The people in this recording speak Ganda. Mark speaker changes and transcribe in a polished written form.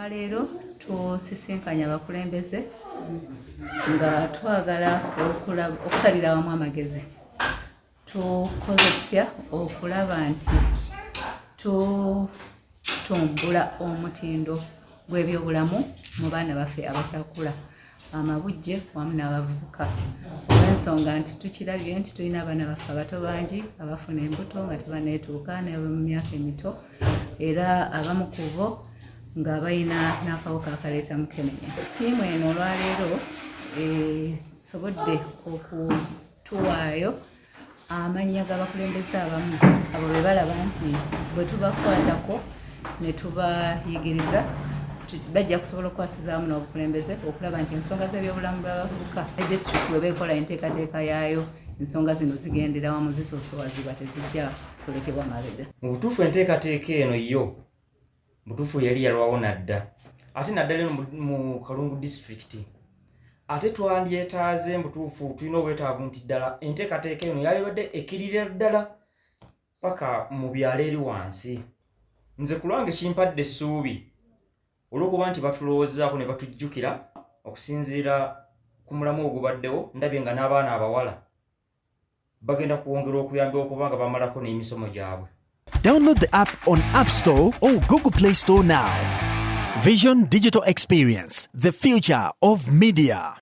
Speaker 1: Olwaleero tusisinkanye abakulembeze nga twagala okusalira awamu amagezi, tukoze tutya okulaba nti tutumbula omutindo gw'ebyobulamu mu baana baffe abakyakula amabujje wamu n'abavubuka, olw'ensonga nti tukirabye nti tulina abaana baffe abato bangi abafuna embuto nga tebaneetuuka mu myaka emito, era abamu ku bo nga balina n'akawuka akaleeta mukenenya. Ttiimu eno olwaleero esobodde okutuwaayo amannya g'abakulembeze abamu abo be balaba nti bwe tubakwatako ne tubayigiriza, bajja kusobola okukwasizaamu n'obukulembeze okulaba nti ensonga z'ebyobulamu bw'abavubuka ne disitulikiti bwe beekola enteekateeka yaayo, ensonga zino zigendera wamu, zisoosowazibwa, tezijja kulekebwa mabega.
Speaker 2: Mu butuufu enteekateeka eno yo butuufu yali yalwawo nadda, ate naddala eno mu Kalungu Disitulikiti. Ate twandyetaaze, mubutuufu tulina obwetaavu nti ddala enteekateeka eno yalibadde ekkirira ddala paka mu byalo eri wansi. Nze ku lwange kimpadde essuubi olw'okuba nti batulowoozaako ne batujjukira. Okusinziira ku mulamu ogubaddewo, ndabye nga n'abaana abawala bagenda kwongera okuyambibwa okuba nga bamalako n'emisomo gyabwe.
Speaker 3: Download the app on App Store or Google Play Store now. Vision Digital Experience, the future of media.